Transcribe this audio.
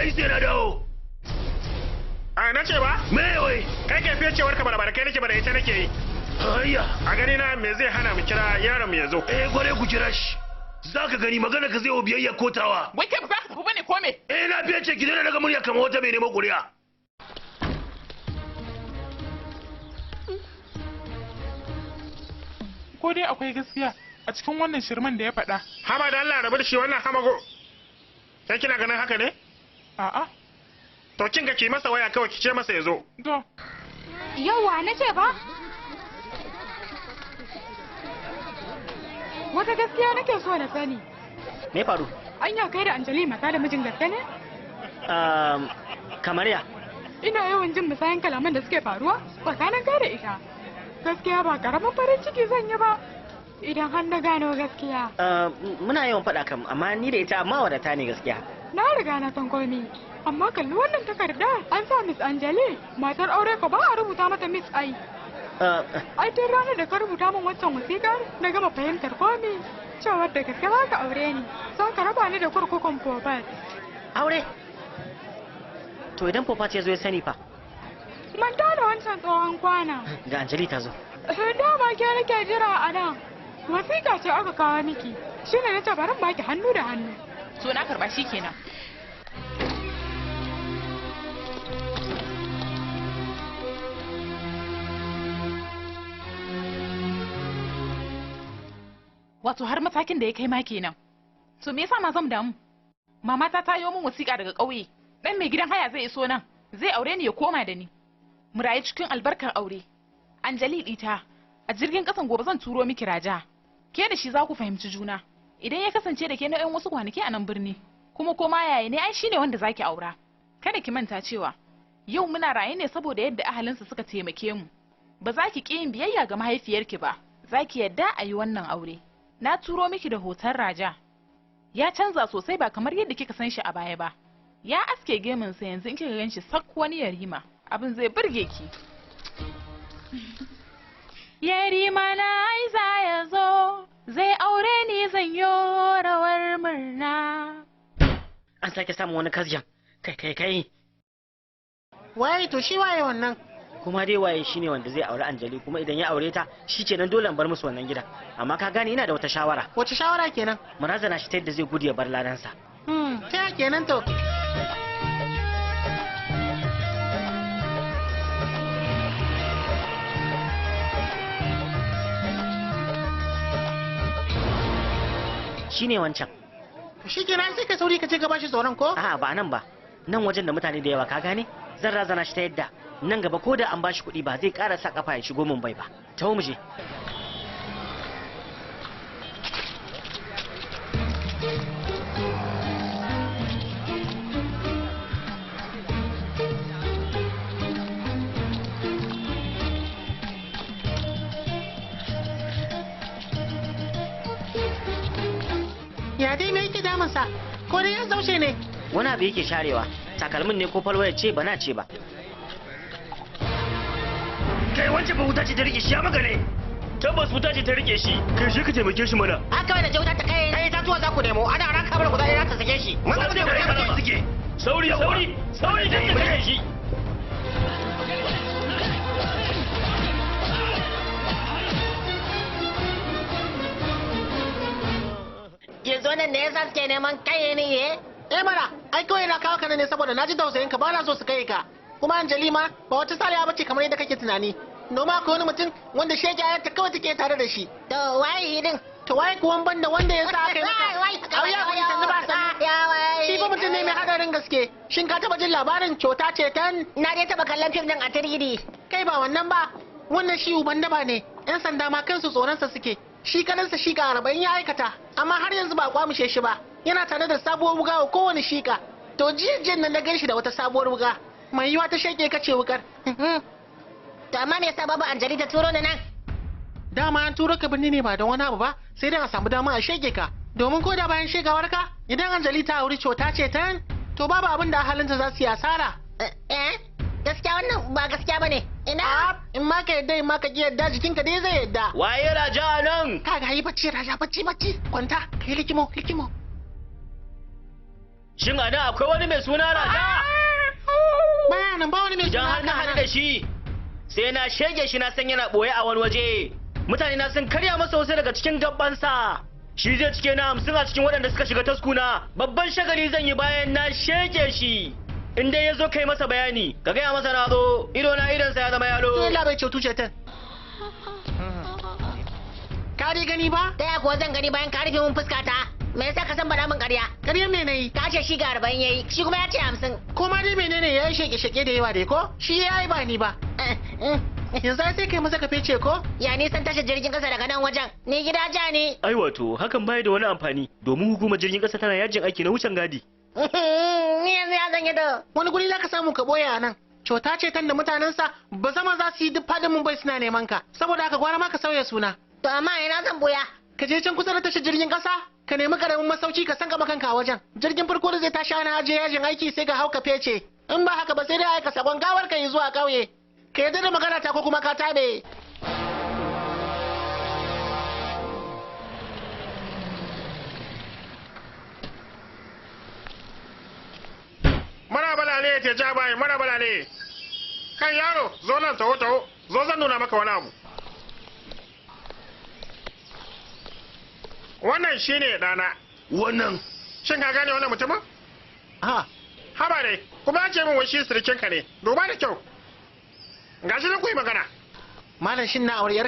Ai sai na dawo. A na ce ba? Me wai? Kai kai fiye cewar ka bara kai nake bara ita nake yi. Hayya. A gani na me zai hana mu kira yaron mu ya zo? Eh gware ku kira shi. Za ka gani magana ka zai wa biyayya kotawa. Wai kai ba za ka tafi bane ko me? Eh na fiye ce ki daina daga murya kamar wata mai neman ƙuri'a. Ko dai akwai gaskiya a cikin wannan shirman da ya faɗa. Haba da Allah rabu da shi wannan hamago. Sai kina ganin haka ne? A'a. To kin ga ki masa waya kawai ki ce masa ya zo. To. Yauwa na ce ba? Wata gaskiya nake so na sani. Me faru? Anya kai da Anjali mata da mijin gaske ne? Kamar ya? Ina yawan jin musayan kalaman da suke faruwa tsakanin kai da ita. Gaskiya ba karamin farin ciki zan yi ba idan har na gano gaskiya. Muna yawan faɗa kam amma ni da ita amma wadata ne gaskiya. Na riga na san komai. Amma kalli wannan takarda an sa Miss Anjali matar aure ko ba a rubuta mata Miss Ai. Ai tun ranar da ka rubuta min wancan wasiƙar na gama fahimtar komai. Cewar da gaske za ka aure ni, za ka raba ni da kurkukun Popat. Aure? To idan Popat ya zo ya sani fa? Manta da wancan tsohon kwana. Ga Anjali ta zo. Dama ke nake jira a nan. Wasiƙa ce aka kawo miki. Shi ne na ce bari in baki hannu da hannu. To na karɓa shi kenan. Wato har matakin da ya kai ma kenan. To me yasa ma zan damu? Mama ta tayo min wasiƙa daga ƙauye. Dan mai gidan haya zai iso nan, zai aure ni ya koma da ni. Mu rayu cikin albarkar aure. Anjali ɗita, a jirgin ƙasan gobe zan turo miki Raja. Ke da shi za ku fahimci juna. Idan ya kasance da ke na 'yan wasu kwanaki a nan birni, kuma koma yaya ne ai shine wanda zaki aura. Kada ki manta cewa yau muna raye ne saboda yadda ahalinsa suka taimake mu. Ba za ki ƙi yin biyayya ga mahaifiyarki ba, za ki yadda a yi wannan aure. Na turo miki da hoton Raja. Ya canza sosai ba kamar yadda kika san shi a baya ba. Ya aske geminsa yanzu in kika ganshi sak wani yarima. Abin zai burge ki. Yarima na aiza ya zo, zai aure ni zan yo rawar murna. An sake samun wani kasjan. Kai kai kai. Waye to shi waye wannan? Kuma dai waye shine wanda zai aure Anjali, kuma idan ya aure ta shikenan dole in bar musu wannan gidan. Amma ka gane ina da wata shawara. Wace shawara kenan? Mu razana shi ta yadda zai gudu ya bar ladansa. Ta kenan to? Shine wancan. Shikenan sai ka sauri ka ce ka bashi tsoron ko? A'a ba nan ba. Nan wajen da mutane da yawa ka gane? Zan razana shi ta yadda nan gaba ko da an bashi kuɗi ba zai ƙara sa kafa ya shigo Mumbai ba. Taho mu je. Ya dai me yake damunsa? Ko dai ya zaushe ne? Wani abu yake sharewa. Takalmin ne ko falwaya ce ba na ce ba. Kai wancan ba wuta ce ta rike shi ya maka ne. Tabbas wuta ce ta rike shi. Kai shi ka taimake shi mana. Haka wai da wuta ta kai. Kai ta tuwa za ku nemo. Ana ranka bar guda ɗaya za ta sake shi. Maza ku taimake shi suke. Sauri sauri sauri ta sake shi. Yanzu wannan ne yasa suke neman kai ne eh? Eh mana, ai kawai na kawo ka ne saboda na ji tausayin ka, ba na so su kai ka. Kuma Anjali ma ba wata sariya bace kamar yadda kake tunani. Noma akwai wani mutum wanda shege ayarta kawai take tare da shi. To waye din? To waye kuwan banda wanda ya sa aka yi maka? Auya kuɗi sannu ba sannu. Shi fa mutum ne mai hadarin gaske. Shin ka taba jin labarin cota cetan? Na dai taba kallon fim din a 3D. Kai ba wannan ba. Wannan shi uban daba ne. Yan sanda ma kansu tsoronsa suke. Shi kadansa shika 40 ya aikata, amma har yanzu ba a kwamushe shi ba. Yana tare da sabuwar wuga wa kowane shika. To jiyan nan na gan shi da wata sabuwar wuga. Mai yiwa ta sheke kace wukar. To amma me yasa babu Anjali ta turo ni nan? Dama an turo ka birni ne ba don wani abu ba, sai dai a samu dama a shege ka. Domin ko da bayan shegawar ka, idan Anjali ta auri cota ce tan, to babu abin da ahalinta za su yi asara. Eh? Gaskiya wannan ba gaskiya bane. Ina? In ma ka yadda in ma ka ki yadda jikinka dai zai yadda. Waye Raja nan? Kaga yi bacci Raja bacci bacci. Kwanta, kai likimo likimo. Shin a nan akwai wani mai suna Raja? Baya nan, ba wani mai Idan suna har na haka haɗu nan. da shi, sai na shege shi, na san yana ɓoye a wani waje. Mutane na sun karya masa wasu daga cikin gabansa. Shi zai cike na 50 a cikin waɗanda suka shiga taskuna. Babban shagali zan yi bayan na shege shi. In dai ya zo kai masa bayani, ka gaya masa na zo, ido na idonsa ya zama yalo. Yalla bai cutu cetan. Ka dai gani ba? Ta ya kuwa zan gani bayan ka rufe mun fuska ta? Me yasa ka san bada min ƙarya? Ƙaryar me nayi? Ka ce shi ga 40 yayi, shi kuma ya ce 50. Ko ma dai menene ya yi sheke-sheke da yawa dai ko? Shi ya yi ba ni ba. Yanzu ai sai kai masa ka fece ko? Ya nisan tashar jirgin ƙasa daga nan wajen? Ni gida ja ne. Ai wato hakan bai da wani amfani domin hukumar jirgin ƙasa tana yajin aiki na wucin gadi. Ni yanzu ya zan yi da. Wani guri za ka samu ka boye a nan. Cota ce tan da mutanensa ba zama za su yi duk fadin Mumbai suna neman ka. Saboda haka gwara ma ka sauya suna. To amma ina zan boya? Ka je can kusa da tashar jirgin kasa, ka nemi karamin masauki ka sanka kanka a wajen. Jirgin farko da zai tashi ana ajiye yajin aiki sai ka hau ka fece. In ba haka ba sai dai aika sakon gawar ka yi zuwa ƙauye. Ka yarda da magana ta ko kuma ka tabe. Mara balale te ja bai, mara balale. Kan yaro, zo nan, taho taho, zo zan nuna maka wani abu. Wannan shine ɗana. Wannan Shin ka gane wannan mutumin? Ha, Haba dai, kuma ya ce min wai shi sirikinka ne. Duba da kyau. Gashi nan ku yi magana. Malam, shin na aure yar